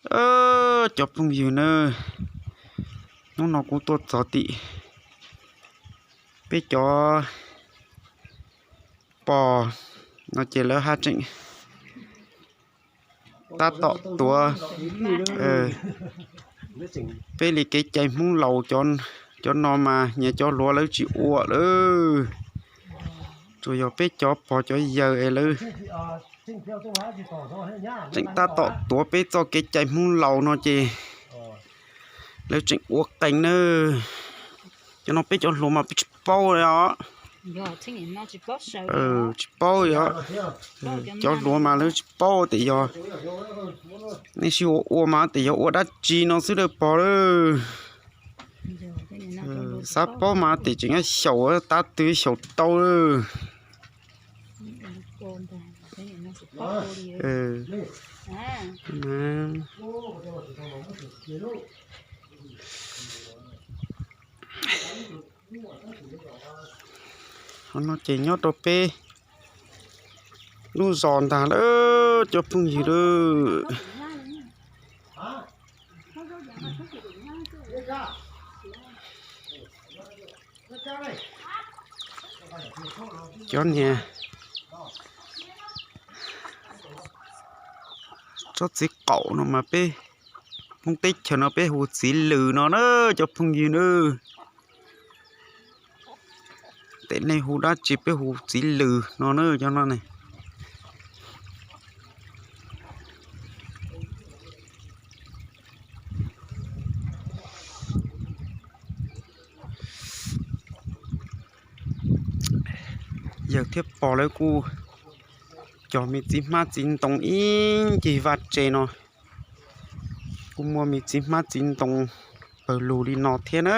Cov phooj ywg na, hnub no kuv tuaj txog tim peb cov pos no ces lawv haj tseem tab tom tuav peb li kev cai Hmoob laus. Cov no mas nyias cov hluas lawv tsis ua lawm, tsuas yog peb cov pog cov yawg es lawv tseem tab tom tuav peb txoj kev cai Hmoob laus no ces lawv tseem ua qees na. Cov no peb cov hluas mas peb tsis paub li os. Tsis paub li os. Cov hluas mas lawv tsis paub tias yog nej sib ua ua mas tias yog ua dab tsi no xwb dawb pog lawm. Xav paub mas tias tseem xyaum tab twg xyaum tau lawm. Qhov no ces nyob rau peb lub zos ntag lawm cov phooj ywg lawm. Cov niag tsob txiv qaum no mas peb Hmoob teb chaws no peb hu txiv lws no na cov phooj ywg na. Tej nej hu dab tsi peb hu txiv lws no na cov no ne. Yawg thiab pog lawv kuj cog me txiv hmab txiv ntoo ib ncig vaj tse no, kuj muaj me txiv hmab txiv ntoo pawg lug li no thiab na.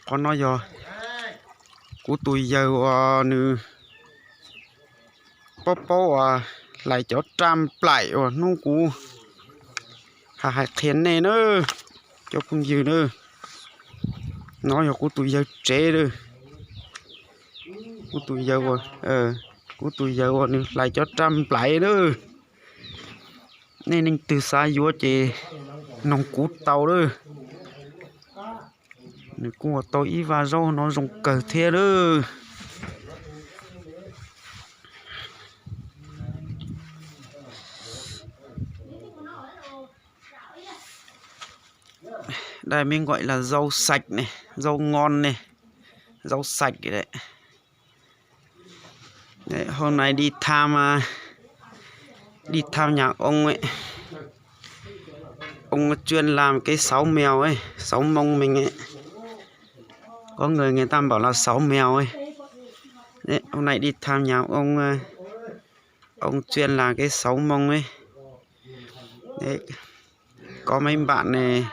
Qhov no yog kuv tus yawg uas nws paub paub uas hlais cov raj nplaim uas hnub kuv hais qhia nej na, cov phooj ywg na. No yog kuv tus yawg tsev, kuv tus yawg uas, kuv tus yawg uas nws hlais cov raj nplaim na. Nej leej twg xav yuav ces noog kuv tau lawm. Nws kuj ua tau ib vaj zaub no zoo kawg thiab lawm. Đây mới gọi là rau sạch này, rau ngon này, rau sạch đấy. Đấy, hôm nay đi thăm, à, đi thăm nhà ông ấy. Ông chuyên làm cái sáo mèo ấy, sáo Mông mình ấy. Có người người ta bảo là sáo mèo ấy. Đấy, hôm nay đi thăm nhà ông, ờ, ông chuyên làm cái sáo Mông ấy. Đấy, có mấy bạn này,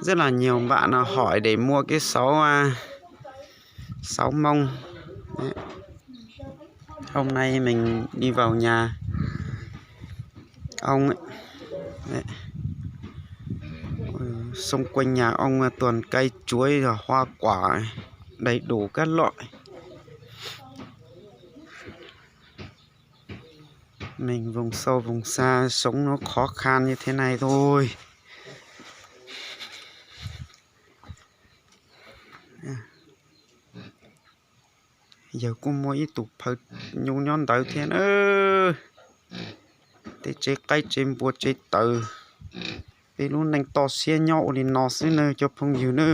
rất là nhiều bạn hỏi để mua cái sáo, à, sáo Mông. Đấy. Hôm nay mình đi vào nhà ông ấy. Đấy. Xung quanh nhà ông toàn cây chuối rồi hoa quả đầy đủ các loại. Mình vùng sâu vùng xa sống nó khó khăn như thế này thôi. Yawg kuj muaj ib tug phawj nyuj nyob ntawd thiab na. Tej tsev qaib tsev npua tsev taws, peb lub neej toj siab nyob ua li no xwb na cov phooj ywg na.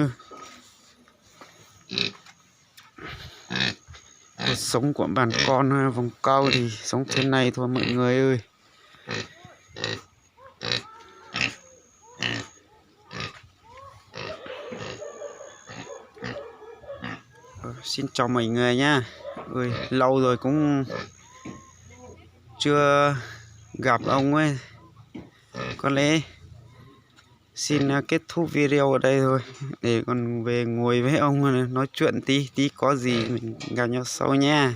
Cuộc sống của bà con vùng cao thì sống thế này thôi mọi người ơi. Xin chào mọi người nha. Ui, lâu rồi cũng chưa gặp ông ấy. Có lẽ xin, à, kết thúc video ở đây thôi. Để còn về ngồi với ông nói chuyện tí, tí có gì mình gặp nhau sau nha.